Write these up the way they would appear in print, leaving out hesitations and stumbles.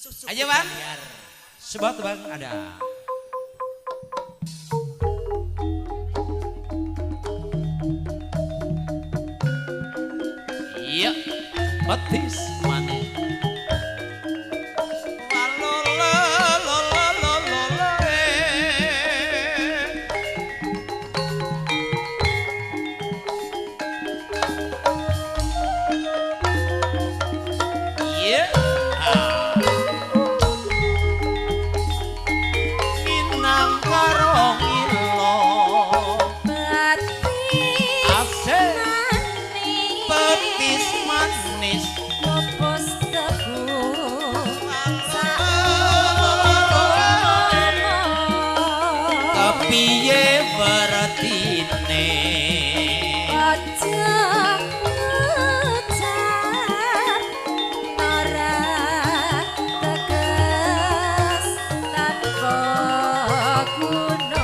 Ayo Bang. Sebuah tebang ada. Iya, petis manis. Piye wertine aja ngucap ora teges tanpa guna,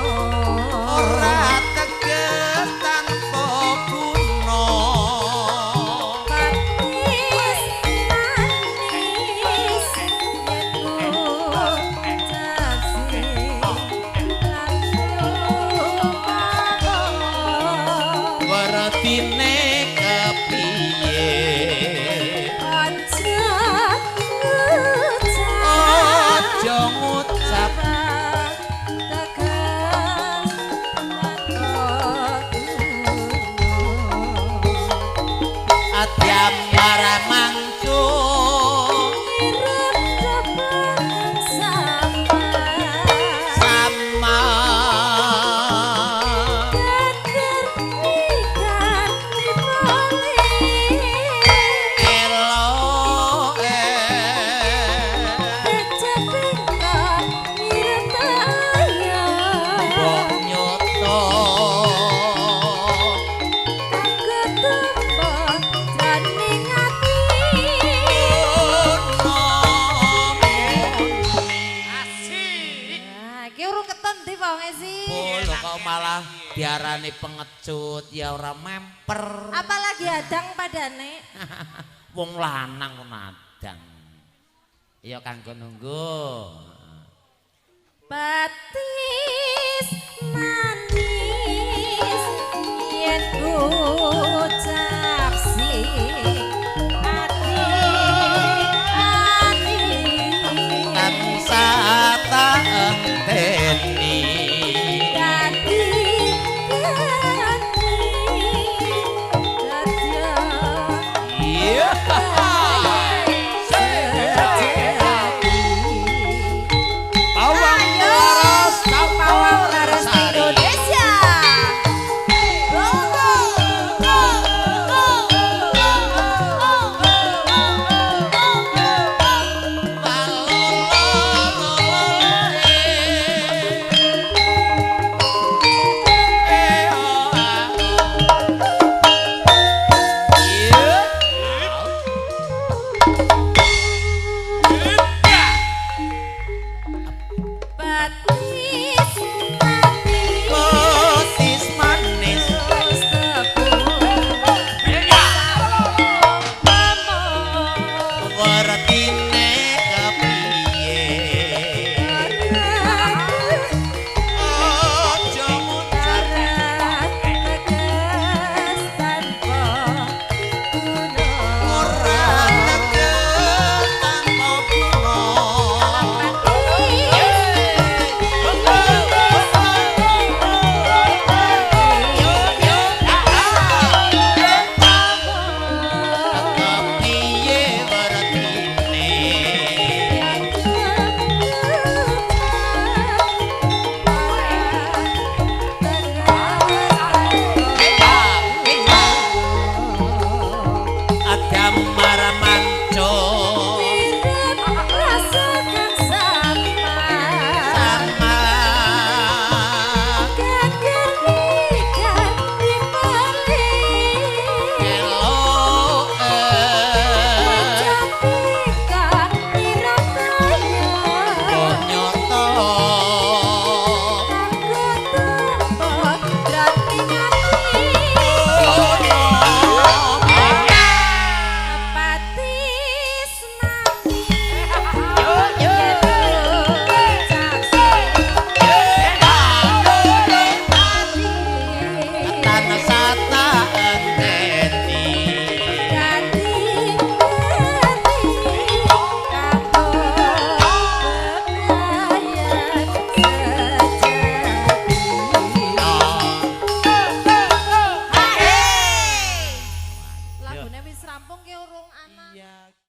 ora teges tanpa guna. Manis manis yen ngucap sing wertine kepiye aja ngucap, aja ngucap teges tanpa guna. Adyamara mangcu Mirip tebang sama sama geger ikan dipoli elo keceping kok mirip tayo mbok nyoto kanggo tumbo jroning ati. Asik. Nah, iki urung keton ndi wonge sih? Oh, lho kok malah diarani pengecut ya ora memper. Apalagi adang padane. Wong lanang kok nadang. Iya kanggo nunggu. Petis